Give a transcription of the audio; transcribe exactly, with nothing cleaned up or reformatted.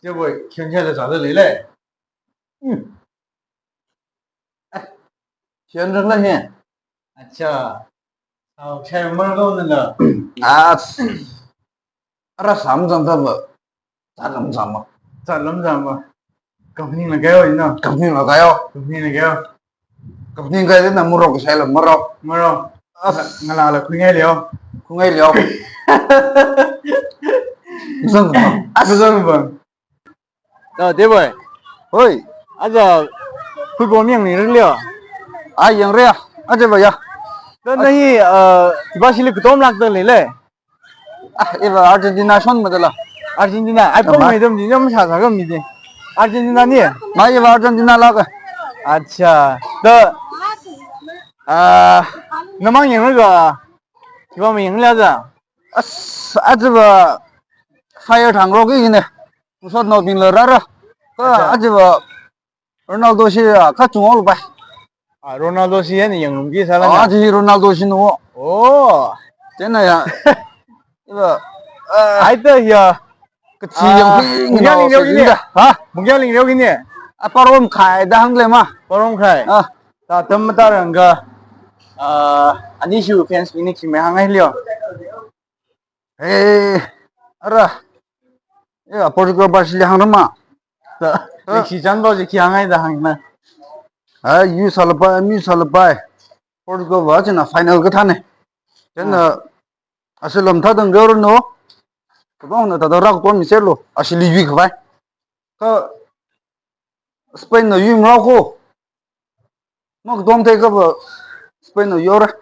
Devoy, khyang khyang la zāda leilei. Hmm. Khyang rang la hi. Acha. Sao, sao marlo nala. As. Ara sam zam zam ba. Zalam zam ba. Zalam zam ba. Kamning la kayo ina. Kamning la kayo. Kamning la kayo. Kamning kayo na murok sai la murok. Murok. As. Ngala la khungai leo. Khungai leo. Zang ba. As. Zang ba. Ah, Devoy. Hoi. Aja football mi yangning rin leo. Ah, yang re ya. Aja ba ya. Dan nahi, uh, tiba sili kutom lak da leilei. Ah, iva Argentina shon madala. Argentina. Ai, pong mai dam di, nyam sa sa gam di. Argentina ni? Ma iva Argentina la ka. Acha. Da. Ah, namang yang ga. Tiba mi yang la za. As, aja ba fire thang ro ki ne. Usot no bin la rara. Ka aja ba Ronaldo shi ya, ka chung ol bai. Ah, Ronaldo shi ya ni yang lum ki sala. Ah, ji Ronaldo shi no. Oh. Tena ya. Iba. Ai ta ya. Kachi yang ping. Mungya ling leo kini. Ha? Mungya ling leo kini. Ah, parom khai da hang le ma. Parom khai. Ah. Ta tam mata rang ga. Ah, ani shu fans mi ni ki me hang ai leo. Eh, ara. Ya, Portugal ba shili hang rama. Ta, next season ba ji ki hang ai da hang na. Ai, yu salapai, mi salapai. Portugal ba china final ka thane. China, asilam tha dang garo no. Kabang na ta da rak ton mi selo. Asili yu khavai. Ka Spain na yu mrau ko. Mak dom te ka ba Spain na yore.